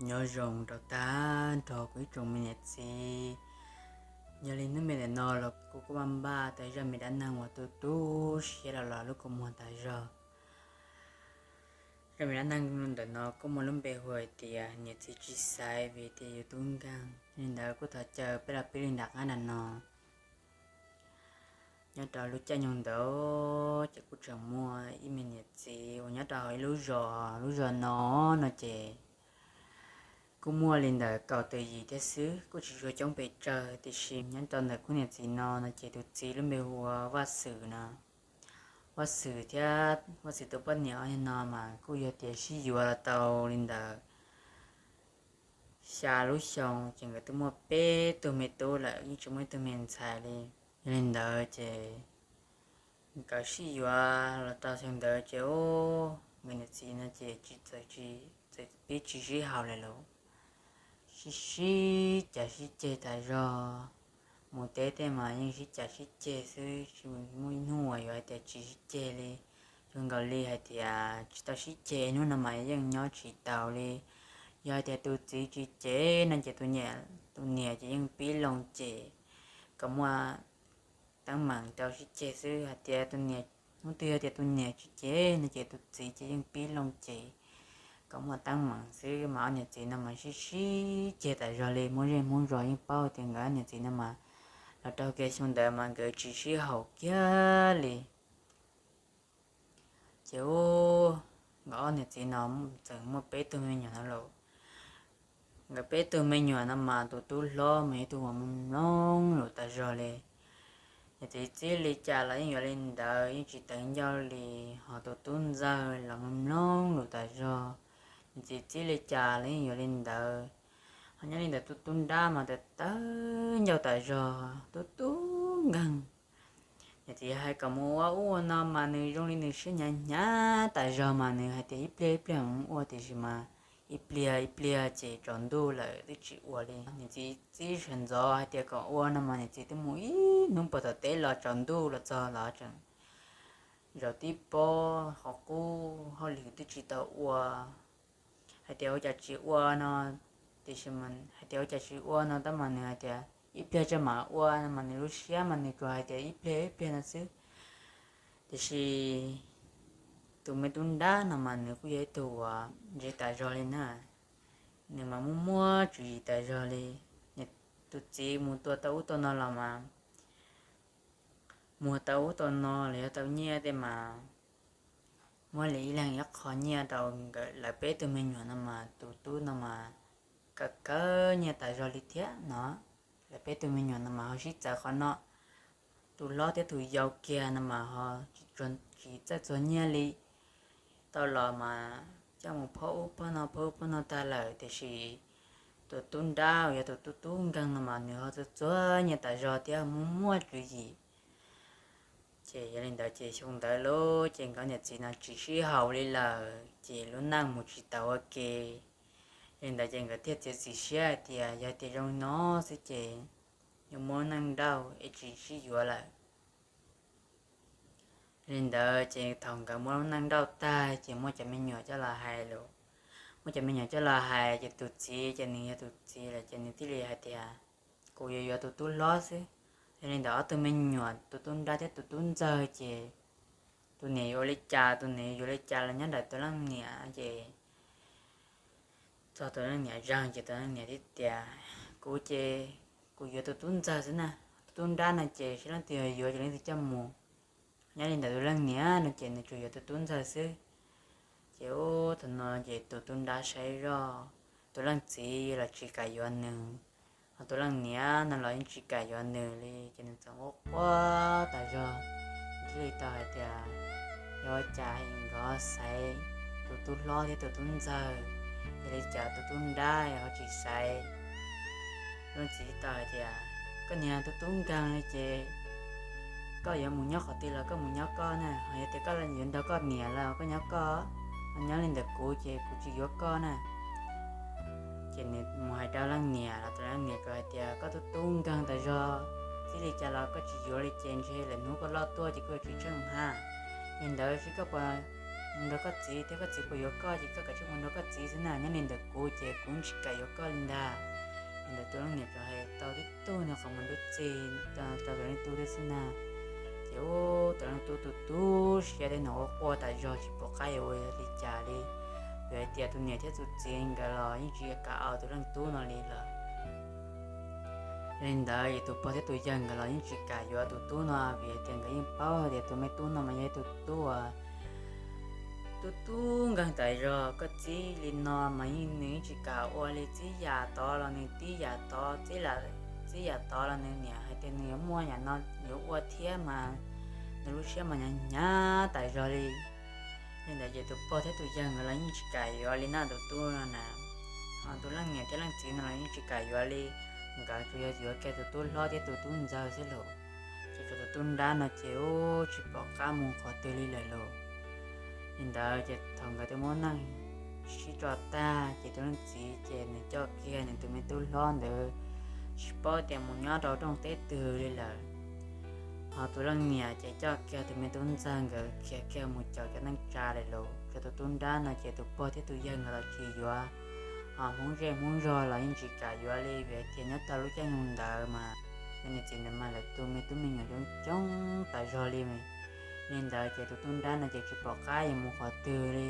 Nyob zoo rau tag nrho kuv ib tsoom me niam txiv. Yog li hnub me ntawm no los kuv kuj npaj tau zaj me dab neeg uas tu tu siab los los lub kua muag tas zog. Zaj me dab neeg ntawm no kuj muaj lub npe hu hais tias niam txiv tsis xaiv vim tias yus tub nkeeg. Li ntawd kuj thov caw peb los pib li nram qab nram no. Nyob rau lub caij nyoog ntawd ces kuj tseem muaj ib me niam txiv uas nyob rau hauv ib lub zos. Lub zos no, no ces kuj muaj li ntawm kaum tus yim thiab xwb, kuj tsis tshua coob pes tsawg. Tiam sis nyob rau ntawm khub niam txiv no, no ces tus txiv lub npe hu ua Vaj Xwm no. Vaj Xwm thiab Vaj Xwm tus poj niam no mas kuj yog tias sib yuav los tau li ntawm xya lub xyoo ces nkawd twb muaj peb tug me tub lawm, yeej tsis muaj ib tug me ntxhais li. Yog li ntawd ces nkawd sib yuav los tau xyoo ntawd ces nkawd niam txiv no ces tsis txawm, txawm pib tsis sib haum lawm lauj. Sib sib cav sib ceg tas zog. Mus teb tej mas yeej sib cav sib ceg xwb, tsis muaj ib hnub uas yuav hais tias tsis sib ceg li. Zoo nkaus li hais tias tsis tau sib ceg hnub no mas yeej nyob tsis taus li. Yog hais tias tus txiv tsis cem no ces tus niam ces yeej pib loo cem kom muaj teeb meem tau sib ceg xwb. Hais tias tus niam, hnub twg yog tias tus niam tsis cem no ces tus txiv ces yeej pib loo cem kom muaj teeb meem xwb. Mas ob niam txiv no mas sib sib ceg tas zog li. Muaj zej muaj zos yeej paub tias nkawd ob niam txiv no mas los rau kiag xyoo ntawd mas nkawd tsis sib haum kiag li. Ces ub, nkawd ob niam txiv no txawm muaj peb tug me nyuam no lauj. Nkawd peb tug me nyuam no mas tus tub hlob mas yog tus uas mloog mloog lus tas zog li. Niam txiv txib li cas los yeej yuav li ntawd, yeej tsis tawv ncauj li. Ho tus tub ntxawg los mloog mloog lus tas zog, niam txiv txib li cas los yeej yuav li ntawd. Ho nyob li ntawd tus tub nrab mas tawv tawv ncauj tas zog, tub tub nkeeg. Niam txiv hais kom mus ua ub ua no mas nws zoo li nws siab hnyav hnyav tas zog mas nws hais tias ib pliag ib pliag mus ua, tiam sis mas ib pliag ib pliag ces tsaus ntuj lawm twb tsis ua li. Niam txiv txib sawv ntxov hais tias kom ua no mas niam txiv twb mus ib hnub puag tom teb los tsaus ntuj los txog los tseem zaum tib pob qhov qub hauj lwm twb tsis tau ua. Hais tias ua cas tsis ua no, tiam sis hais tias ua cas tsis ua no tab mas nws hais tias ib pliag tso mam ua no mas nws lub siab mas nws tsuas hais tias ib pliag ib pliag no xwb. Tiam sis tus me tub nrab no mas nws kuj yog ib tug uas ntse tas zog li na. Nws mas muaj muaj tswv yim tas zog li. Tus txiv mus tua tau ub tau no los mas, muag tau ub tau no los yog tau nyiaj tej mas muab li ib leeg ib qho nyiaj rau nkawd lawv peb tug me nyuam no mas tus tub no mas kawg kawg nyiaj tas zog li thiab no. Lawv peb tug me nyuam no mas ho sib txawv qhov no. Tus hlob thiab tus yau kiag no mas ho tsis txawj txuag nyiaj li. Tau los mas coj mus phab ub phab no phab ub phab no tag lawm, tiam sis tus tub nrab uas yog tus tub tub nkeeg no mas nws ho txuag txuag nyiaj tas zog thiab muaj muaj tswv yim. Ces yog li ntawd ces xyoo ntawd lauj ces nkawd niam txiv no tsis sib haum li lawm ces lub neej mus tsis tau ua ke. Yog li ntawd ces nkawd thiaj txiav txim siab hais tias yog tias zoo li no xwb ces yuav muab neej nrauj es tsis sib yuav lawm. Yog li ntawd ces thaum nkawd muab lub neej nrauj tag ces muaj cov me nyuam coj los hais lus. Muaj cov me nyuam coj los hais ces tus txiv ces nws yog tus txiv lawm ces nws thiaj li hais tias kuv yuav yuav tus tub hlob xwb. Yog li ntawd ob tug me nyuam tus tub nrab thiab tus tub ntxawg ces tus niam yuav ua li cas tus niam yuav ua li cas los nyob ntawm tus leej niam ces txog tus leej niam zeeg ces tus leej niam thiaj tias kuv ces kuv yuav tus tub ntxawg xwb na, tus tub nrab no ces seb leej twg yuav ces leej twg coj mus. Nyob li ntawd tus leej niam no ces nws tsuas yuav tus tub ntxawg xwb. Ces ub thaum no ces tus tub nrab saib zoj, tus leej txiv los tsis kam yuav nws, ho tus leej niam no los yeej tsis kam yuav nws li ces nws txawm quaj quaj tas zog. Thiaj li tau hais tias yog ua cas nkawd xaiv tus tub hlob thiab tus tub ntxawg, yog li cas tus tub nrab ho tsis xaiv. Leej txiv tau hais tias koj niag tub tub nkeeg li ces koj yuav mus nyob qhov twg los koj mus nyob koj na, ho yog tias koj yuav nrog koj niam los koj nyob koj, ho nyob li ntawm kuv ces kuv tsis yuav koj na. Ces nws mus hais rau leej niam los tus leej niam tsuas hais tias koj tub tub nkeeg tas zog, txij li cas los koj tsis yuav li ces ntshe lwm hnub koj loj tuaj ces koj yuav tsis tsheej hab. Li ntawd seb koj puas nrog koj txiv thiab, koj txiv puas yuav koj ces koj kav tsij mus nrog koj txiv xwb na, nyob li ntawm kuv ces kuv tsis kam yuav koj li ntag. Li ntawd tus leej niam txawm hais tau tib tug niag qhov muag nrub txig rau tus leej tub thiab xwb na. Ces ub, tus leej tub tu tu siab thiab nws ua quaj tas zog tsis pom qab yuav ua li cas li, vim hais tias tus niam thiab tus txiv nkawd los yeej tsis kam ua tus leej tub no li lawm. Yog li ntawd es tus pog thiab tus yawg nkawd los yeej tsis kam yuav tus tub no, vim hais tias nkawd yeej paub hais tias tus me tub no mas yog ib tug tub uas tub tub nkeeg tas zog. Koj txib li no mas yeej nws yeej tsis kam ua li, txib yam tod los nws tib yam tod, txib yam tod los nws niam hais tias nws yuav muaj yam no yuav ua thiab mas nws lub siab mas hnyav hnyav tas zog li. Li ntawd ces tus pog thiab tus yawg nkawd los yeej tsis kam yuav li na tus tub no na. Ho tus leej niam thiab leej txiv no los yeej tsis kam yuav li, nkawd tsuas yog yuav kiag tus tub hlob thiab tus tub ntxawg xwb lauj. Ces tshuav tus tub nrab no ces ub tsis pom qab mus qhov twg li lawm lauj. Li ntawd ces thaum nkawd twb muab neej sib tso tag ces tus leej txiv ces nws coj kiag nws tus me tub hlob ntawd tsis paub tias mus nyob rau rooj teb twg li lawm. Ho tus leej niam ces coj kiag tus me tub ntxawg nkawd khiav kiag mus caum cov neej tsa lawm lauj. Tshuav tus tub nrab no ces tus pog thiab tus yawg nkawd los tsis yuav, ho hmoob zej hmoob zog los yeej tsis kam yuav li, vim hais tias nyob tau lub caij nyoog ntawd mas cov niam txiv ntawd mas lawv tu me tub me nyuam coob coob tas zog li. Li ntawd ces tus tub nrab no ces tsis pom qab yuav mus qhov twg li.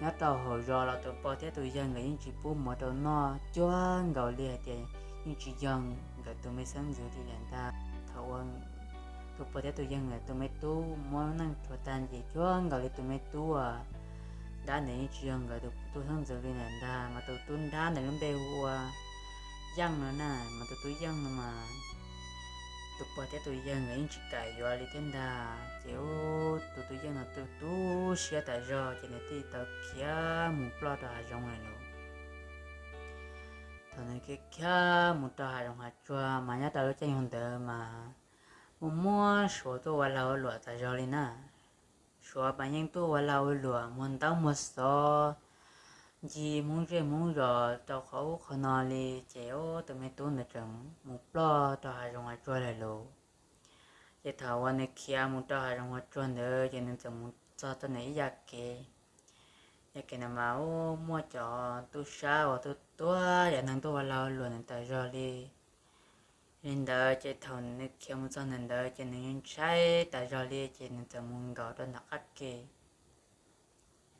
Nyob rau hauv zos los tus pog thiab tus yawg nkawd yeej tsis pub mov rau noj, cuag nkaus li hais tias yeej tsis yog nkawd tus me xeeb ntxwv li lawm ntag. Thaum uas tus pog thiab tus yawg nkawd tus me tub muab neej rhuav tag ces cuag nkaus li tus me tub uas nrab ntawd yeej tsis yog nkawd tus xeeb ntxwv li lawm ntag, mas tus tub nrab ntawd lub npe hu ua Yeej no na, mas tus tub Yeej no mas tus pog thiab tus yawg nkawd yeej tsis kam yuav li thiab ntag. Ces ub, tus tub Yeej no tu tu siab tas zog ces nws thiaj li tau khiav mus ploj rau hav zoov lawm lauj. Thaum nws khiav khiav mus rau hav zoov hav tsuag mas nyob rau lub caij nyoog ntawd mas muaj muaj suav tuaj ua lag ua luam tas zog li na. Suav mas yeej tuaj ua lag ua luam muag ntaub muag xov, ncig hmoob zej hmoob zos rau qhov ub qhov no li. Ces ub, tus me tub ntawd txawm mus ploj rau hav zoov hav tsuag lawm lauj. Ces thaum uas nws khiav mus rau hav zoov hav tsuag ntawd ces nws txawm mus txog tau nws ib yam kev. Yam kev ntawd mas ub, muaj cov tub sab uas tuaj tuaj yav neeg tuaj ua lag ua luam nws tas zog li. Li ntawd ces thaum nws khiav mus txog ntawm ntawd ces nws ntshai tas zog li ces nws txawm mus nkaum rau nram qab ke.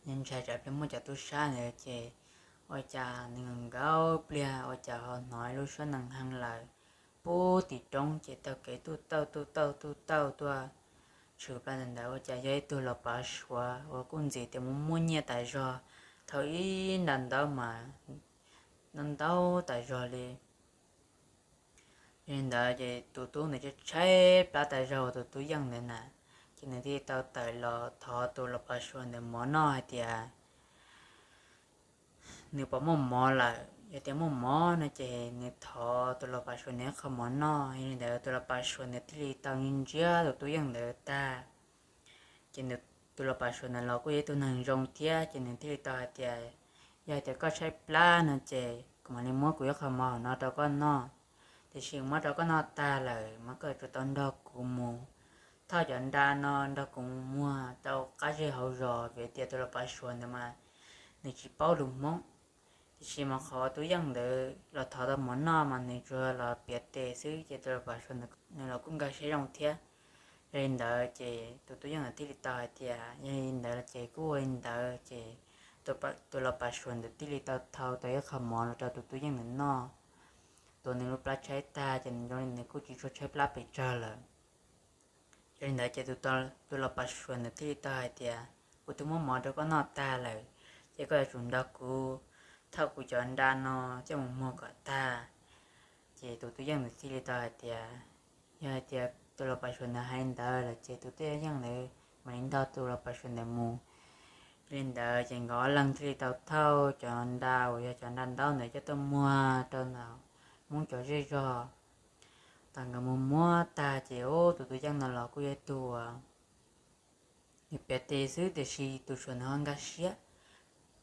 Nws ntshai tsam pliag muaj cov tub sab ntawd ces ua cas nws nkaum nkaus pliag ua cas ho hnov lub suab nees heev lawm puag tim roob ces taug kev tuj tauj tuj tauj tuj tauj tuaj tshwm plaws ntawm ntawd ua cas yog ib tug los pav suav uas kuj ntxim tias muaj muaj nyiaj tas zog, thau ib nra ntaub mas ntau ntau tas zog li. Yog li ntawd ces tus tub ntawd tshaib plab tas zog uas tus tub Yeej ntawd na, ces nws thiaj tau tawm los thov tus los pav suav ntawd mov noj hais tias nws puas muaj mov lawm. Yog tias muaj mov no ces nws thov tus los pav suav ntawd ib qho mov noj. Yog li ntawd tus los pav suav ntawd thiaj li tau ntsia tus tub Yeej ntawd tag. Ces tus los pav suav ntawd los kuj yog ib tug neeg zoo thiab ces nws thiaj li tau hais tias, yog hais tias koj tshaib plab no ces kuv mam li muab kuv ib qho mov hauv no rau koj noj. Tiam sis muab rau koj noj tag lawm mas koj yuav tsum tau nrog kuv mus thauj cov nra no nrog kuv mus muag rau qab zej hauv zos, vim tias tus los pav suav ntawd mas nws tsis paub lus Hmoob. Tiam sis mas qhov tus tub Yeej ntawd los thov tau mov noj mas nws tsuas los piav tes xwb ces tus los pav suav ntawd nws los kuj nkag siab zoo thiab. Yog li ntawd ces tus tub Yeej ntawd thiaj li tau hais tias yog li ntawd ces kuj ua li ntawd ces tus los pav suav ntawd thiaj li tau thau tau ib qho mov los rau tus tub Yeej ntawd noj. Tuav nws lub plab tshaib tag ces nws zoo li nws kuj tsis tshua tshaib plab pes tsawg lawm. Yog li ntawd ces tus los pav suav ntawd thiaj li tau hais tias, kuv twb muab mov rau koj noj tag lawm, ces koj yuav tsum nrog kuv thauj kuv cov nra no coj mus muag kom tag. Ces tus tub Yeej ntawd thiaj li tau hais tias, yog hais tias tus los pav suav ntawd hais li ntawd lawm ces tus tub Yeej ntawd mam li nrog tus los pav suav ntawd mus. Yog li ntawd ces nkawd ob leeg thiaj li tau thauj cov nra uas yog cov nra ntaub ntawd coj tuaj muag rau ntawm Hmoob cov zej zog. Thaum nkawd mus muag tag ces ub, tus tub Yeej no los kuj yog ib tug uas nws piav tes xwb tiam sis tus suav ntawd ho nkag siab.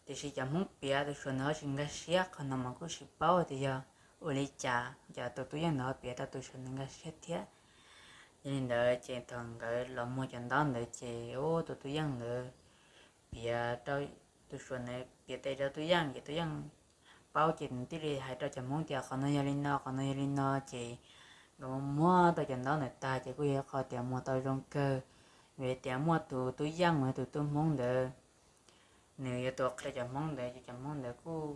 Tiam sis cov Hmoob piav tus suav ntawd ho tsis nkag siab, qhov no mas kuj tsis paub tias yog ua li cas cas tus tub Yeej ntawd ho piav tau tus suav ntawd nkag siab thiab. Yog li ntawd ces thaum nkawd los muag cov ntaub ntawd ces ub, tus tub Yeej ntawd piav rau, tus suav ntawd piav tes rau Tub Yeej ces Tub Yeej paub ces nws thiaj li hais rau cov Hmoob tias qhov no yog li no, qhov no yog li no ces nkawd muab tau cov ntaub ntawd tag ces kuj yog qhov tias muag tau zoo kawg, vim tias muaj tus Tub Yeej uas yog tus tub Hmoob ntawd, nws yuav tuav qhia cov Hmoob ntawd ces cov Hmoob ntawd kuj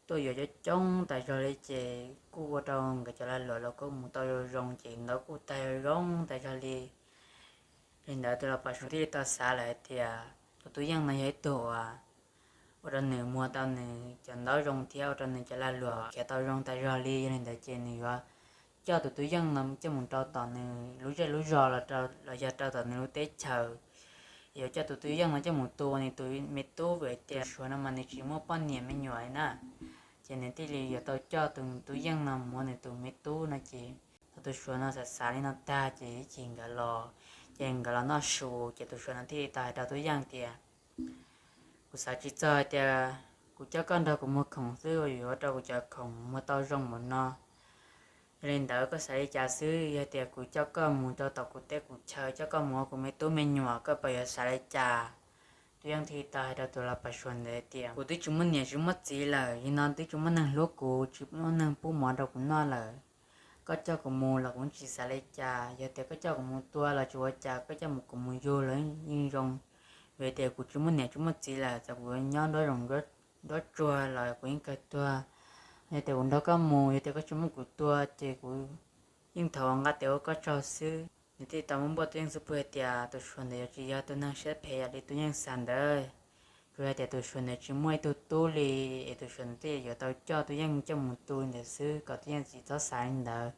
tuaj yuav coob coob tas zog li ces kuj ua rau nkawd cov lag luam los kuj mus tau zoo zoo ces ntawd kuj tag zoo tas zog li. Li ntawd tus los pas suav thiaj li tau xav lawm hais tias tus Tub Yeej no yog ib tug uas ua rau nws muag tau nws cov ntaub zoo thiab ua rau nws cov lag luam khiav tau zoo tas zog li. Yog li ntawd ces nws yuav coj tus Tub Yeej no coj mus rau tom nws lub zej lub zos los yog rau tom nws lub teb chaws, yuav coj tus Tub Yeej no coj mus tu ua nws tus me tub, vim tias suav no mas nws tsis muaj poj niam me nyuam li na. Ces nws thiaj li yuav tau coj tus Tub Yeej no mus ua nws tus me tub no ces thaum tus suav no xav xav li no tag ces ib chim nkawd los, ces nkawd los noj su ces tus suav no thiaj li tau hais rau Tub Yeej tias kuv xav tsis txog hais tias kuv coj koj nrog kuv muag khoom xwb yuav ua rau kuv cov khoom muag tau zoo npaum no. Yog li ntawd koj xav li cas xwb, yog tias kuv coj koj mus rau tom kuv teb kuv chaw, coj koj mus ua kuv me tub me nyuam, koj puas yuav xav li cas? Tub Yeej thiaj li tau hais rau tus los pas suav ntawd tias kuv twb tsis muaj niam tsis muaj txiv lawm, yog no twb tsis muaj neeg hlub kuv, tsis muaj neeg pub mov rau kuv noj lawm. Koj coj kuv mus los kuv tsis xav li cas, yog tias koj coj kuv mus tua los tsis ua cas, koj coj kuv mus yug los yeej zoo. Vim tias kuv tsis muaj niam tsis muaj txiv lawm, txawm kuv nyob nruab zoov nruab tsuag los kuv yeej kawg tuag. Yog tias kuv nrog koj mus, yog tias koj tsis muab kuv tua ces kuv yeej thov nqa tes ua koj tsaug xwb. Nws thiaj tau muab npuaj Tub Yeej xub pwg hais tias tus suav ntawd yuav tsis yog tus neeg siab phem yam li Tub Yeej xav ntawd. Tsuas yog tias tus suav ntawd tsis muaj ib tug tub li, es tus suav ntawd thiaj yuav tau coj Tub Yeej coj mus tu ntawd xwb, kom Tub Yeej tsis txhob xav li ntawd.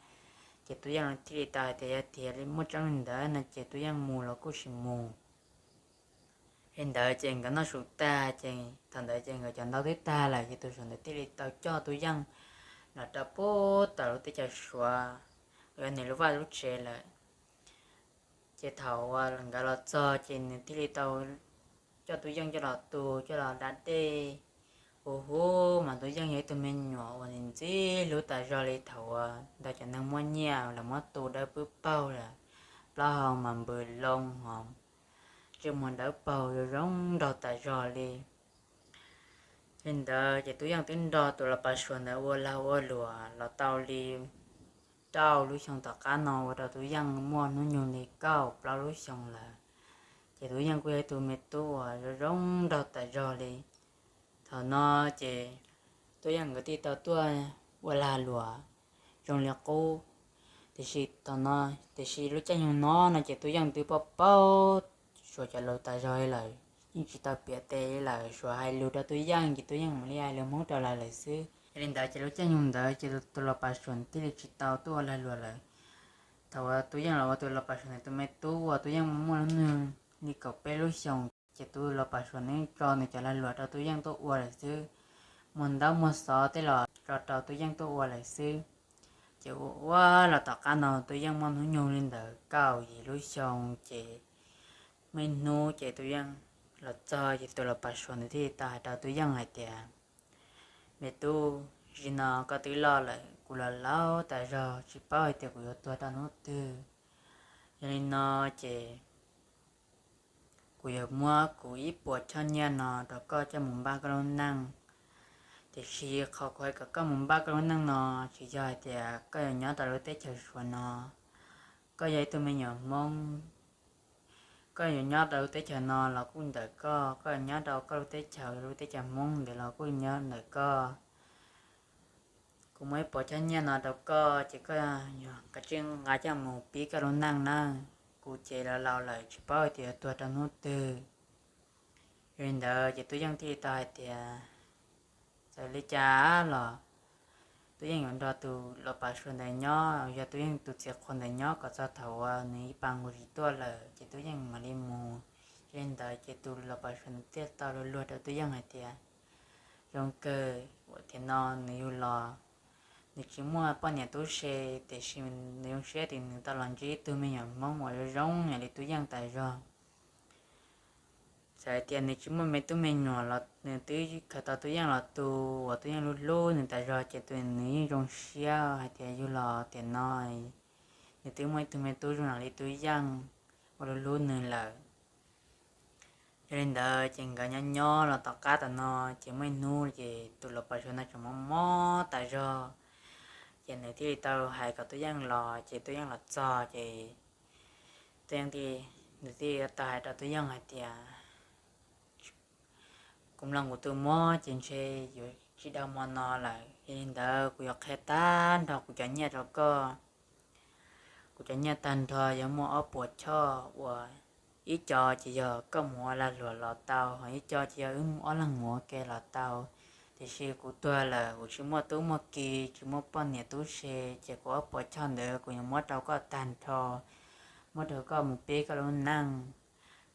Ces Tub Yeej thiaj li tau hais tias yog tias muaj tseeb li ntawd no ces Tub Yeej mus los kuj sim mus. Li ntawd ces nkawd noj su tag ces thaum ntawd ces nkawd cov ntaub twb tag lawm ces tus suav ntawd thiaj li tau coj Tub Yeej los rau pem tom lub teb chaws suav, yog nws lub vaj lub tsev lawm. Ces thaum uas nkawd los txog ces nws thiaj li tau coj Tub Yeej coj los tu, coj los da dej. Hu hu, mas Tub Yeej yog ib tug me nyuam uas ntxim hlub tas zog li. Thaum uas ntawd cov neeg muaj nyiaj lawv muab tu dawb pwb paug lawm, plaub hau mas npws loo hos ntsej muag dawb paug zoo zoo nraug tas zog li. Li ntawd ces Tub Yeej twb nrog tus los pas suav ntawd ua lag ua luam los tau li rau lub xyoo tom qab no ua rau Tub Yeej muaj hnub nyoog li kaum plaub lub xyoo lawm. Ces Tub Yeej kuj yog ib tug me tub uas zoo zoo nraug tas zog li. Thaum no ces Tub Yeej nkawd thiaj tau tuaj ua lag luam zoo li qub. Tiam sis thaum no, tiam sis lub caij nyoog no no ces Tub Yeej twb paub paub Suav cov lus tas zog li lawm, yeej tsis tau piav tes li lawm. Suav hais lus rau Tub Yeej ces Tub Yeej mam li hais lus Hmoob rau lawv lawm xwb. Yog li ntawd ces lub caij nyoog ntawd ces tus los pas Suav thiaj li tsis tau tuaj ua lag luam lawm. Thaum uas Tub Yeej los ua tus los pas Suav ntawd tus me tub uas Tub Yeej muaj hnub nyoog li kaum peb lub xyoos ces tus los pas Suav ntawd tso nws cov lag luam rau Tub Yeej tuaj ua lawm xwb. Muag ntaub muag xov tej los tso rau Tub Yeej tuaj ua lawm xwb. Ces ua ua los tom qab no Tub Yeej muaj hnub nyoog li ntawd kaum yim lub xyoo ces muaj ib hnub ces Tub Yeej los txog ces tus los pas Suav ntawd thiaj li tau hais rau Tub Yeej hais tias, me tub, zaum no koj twb loj lawm, kuv los laus tas zog tsis paub hais tias kuv yuav tuag rau hnub twg. Yog li no ces kuv yuav muab kuv ib puas choj nyiaj no rau koj coj mus npaj koj lub neej. Tiam sis qhov kuv hais kom koj mus npaj koj lub neej no tsis yog hais tias koj yuav nyob rau lub teb chaws Suav no. Koj yog ib tug me nyuam Hmoob, koj yuav nyob rau lub teb chaws no los kuj ntawm koj, koj yuav nyob rau koj lub teb chaws, lub teb chaws Hmoob ntawd los kuj nyob ntawm koj. Kuv muab ib puas choj nyiaj no rau koj ces koj kav tsij nqa coj mus pib koj lub neej nawb. Kuv ces los laus lawm tsis paub hais tias yuav tuag rau hnub twg. Yog li ntawd ces Tub Yeej thiaj li tau hais tias, txawm li cas los Tub Yeej yuav nrog tus los pas Suav ntawd nyob, yog Tub Yeej tus txiv qhua ntawd nyob kom txog thaum uas nws ib pas nqus tsis tuaj lawm ces Tub Yeej mam li mus. Yog li ntawd ces tus los pas Suav ntawd thiaj tau luag luag rau Tub Yeej hais tias, zoo kawg uas tiam no nws yug los, nws tsis muaj poj niam tub se, tiam sis nws zoo siab tias nws tau los ntsib ib tug me nyuam Hmoob uas zoo zoo yam li Tub Yeej tas zog. Txawm hais tias nws tsis muaj me tub me nyuam los nws twb khaws tau Tub Yeej los tu uas Tub Yeej hlub hlub nws tas zog ces tus nws yeej zoo siab hais tias yug los tiam no nws twb muaj ib tug me tub zoo yam li Tub Yeej uas hlub hlub nws lawm. Yog li ntawd ces nkawd nyob nyob los tom qab tom no, ces muaj ib hnub ces tus hluas pos suav no tseem mob mob tas zog. Ces nws thiaj li tau hais kom Tub Yeej los, ces Tub Yeej los txog ces Tub Yeej, nws thiaj li tau hais rau Tub Yeej hais tias, kuv mloog kuv tus mob ces ntshe yuav tsis dhau hmo no lawm. Yog li ntawd kuv yuav qhia tag nrho kuv cov nyiaj rau koj. Kuv cov nyiaj tag nrho yog muaj ob puas choj uas ib co ces yog koj mus ua lag luam los tau, ho ib co ces yog wb ob leeg mus ua ke los tau. Tiam sis kuv tuag lawm, kuv tsis muaj tub muaj ki, tsis muaj poj niam tub se, ces kuv ob puas choj ntawd kuv yuav muab rau koj tag nrho, muab rau koj mus pib koj lub neej.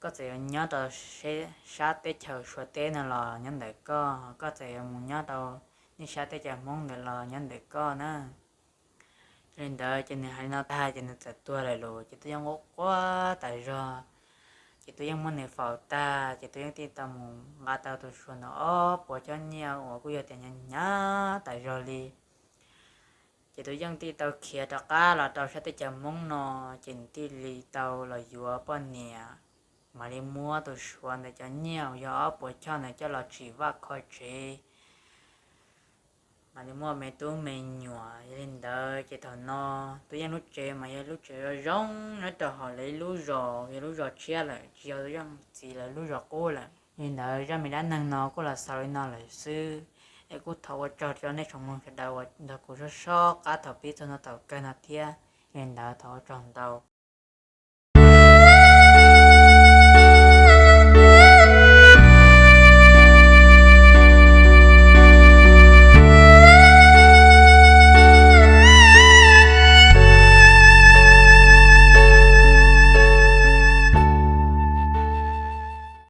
Koj txawm yuav nyob rau sab teb chaws Suav teb no los nyob ntawm koj, koj txawm yuav mus nyob rau nej sab teb chaws Hmoob ntawd los nyob ntawm koj na. Yog li ntawd ces nws hais li no tag ces nws txawm tuag lawm lauj. Ces Tub Yeej quaj quaj tas zog, ces Tub Yeej muab nws faus tag ces Tub Yeej thiaj tau mus nqa tau tus suav ntawd ob puas choj nyiaj uas kuj yog tias hnyav hnyav tas zog li. Ces Tub Yeej thiaj tau khiav rov qab los rau sab teb chaws Hmoob no, ces nws thiaj li tau los yuav poj niam, mam li muab tus suav ntawd cov nyiaj uas yog ob puas choj ntawd coj los tsim vaj kho tsev, mam li muaj me tub me nyuam. Yog li ntawd ces thaum no Tub Yeej lub tsev mas yog lub tsev zoo zoo nyob rau hauv lawv ib lub zos, yog lub zos tshiab lawm, tsis yog Tub Yeej txiv lawv lub zos qub lawm. Yog li ntawd zaj me dab neeg no kuj los xaus li no lawm xwb, es kuj thov ua tsaug rau nej tsoom mloog sawv daws uas nrog kuv sob sob qab thaum pib txog no thaum kawg no thiab. Yog li ntawd thov ua tsaug ntau.